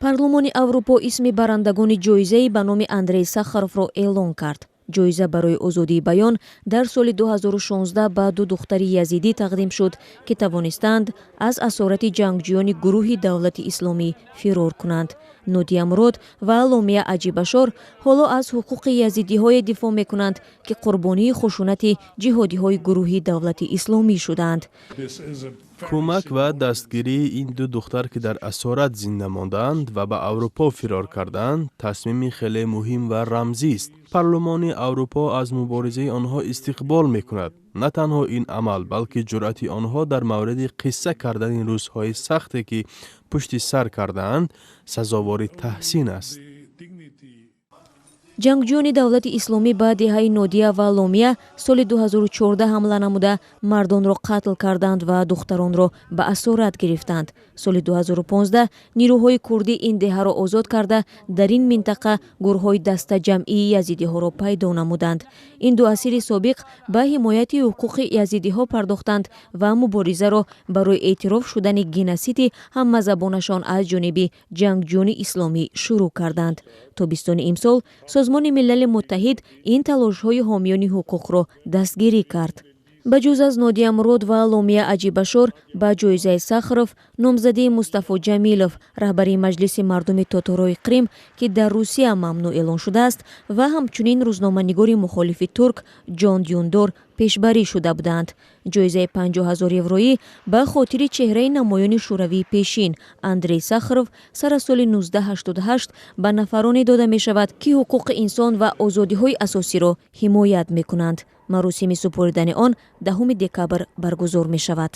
Парлумони Аврупо исми барандагони ҷоизаи ба номи Андрей Сахаровро эълон кард. Ҷоиза барои озодии баён дар соли 2016 ба ду духтари язидӣ тақдим шуд, ки тавонистанд аз асорати ҷангҷӯёни гурӯҳи Давлати Исломӣ фирор кунанд. Нодия Мурод ва Ломия Аҷибашор ҳоло аз ҳуқуқи язидиҳое дифоъ мекунанд, ки қурбонии хушунати ҷиҳодиҳои гурӯҳи Давлати Исломӣ шудаанд. Кӯмак ва дастгирии ин ду духтар, ки дар асорат зинда мондаанд ва ба Аврупо фирор кардаанд, тасмими хеле муҳим ва рамзист. Парлумони Аврупо аз муборизаи онҳо истиқбол мекунад. На танҳо ин амал, балки ҷуръати онҳо дар мавриди қисса кардани рӯзҳои сахте, ки пушти сар кардаанд, сазовори таҳсин аст. Ҷангҷӯёни Давлати Исломӣ ба деҳаи Нодия ва Ломия соли 2014 ҳамла намуда, мардонро қатл карданд ва духтаронро ба асорат гирифтанд. Соли 2015 нирӯҳои курдӣ ин деҳаро озод карда, дар ин минтақа гурҳои дастаҷамъии язидиҳоро пайдо намуданд. Ин ду асири собиқ ба ҳимояти ҳуқуқи язидиҳо пардохтанд ва муборизаро барои эътироф шудани геносиди ҳаммазҳабонашон аз ҷониби ҷангҷӯёни исломӣ шурӯъ карданд. Тобистони имсол Созмони Милали Муттаҳид ин талошҳои ҳомиёни ҳуқуқро дастгирӣ кард. Ба ҷуз аз Нодия Мурод ва Ломия Аҷибашор, ба ҷоизаи Сахаров номзадии Мустафо Ҷамилов, раҳбари Маҷлиси мардуми тоторҳои Қрим, ки дар Русия мамнӯъ эълон шудааст, ва ҳамчунин рӯзноманигори мухолифи турк Ҷон Дюндор пешбарӣ шуда буданд. Ҷоизаи 50 000 евроӣ ба хотири чеҳраи намоёни Шӯравии пешин Андрей Сахаров сар аз соли 1988 ба нафароне дода мешавад, ки ҳуқуқи инсон ва озодиҳои асосиро ҳимоят мекунанд. Маросими супоридани он 10 декабр баргузор мешавад.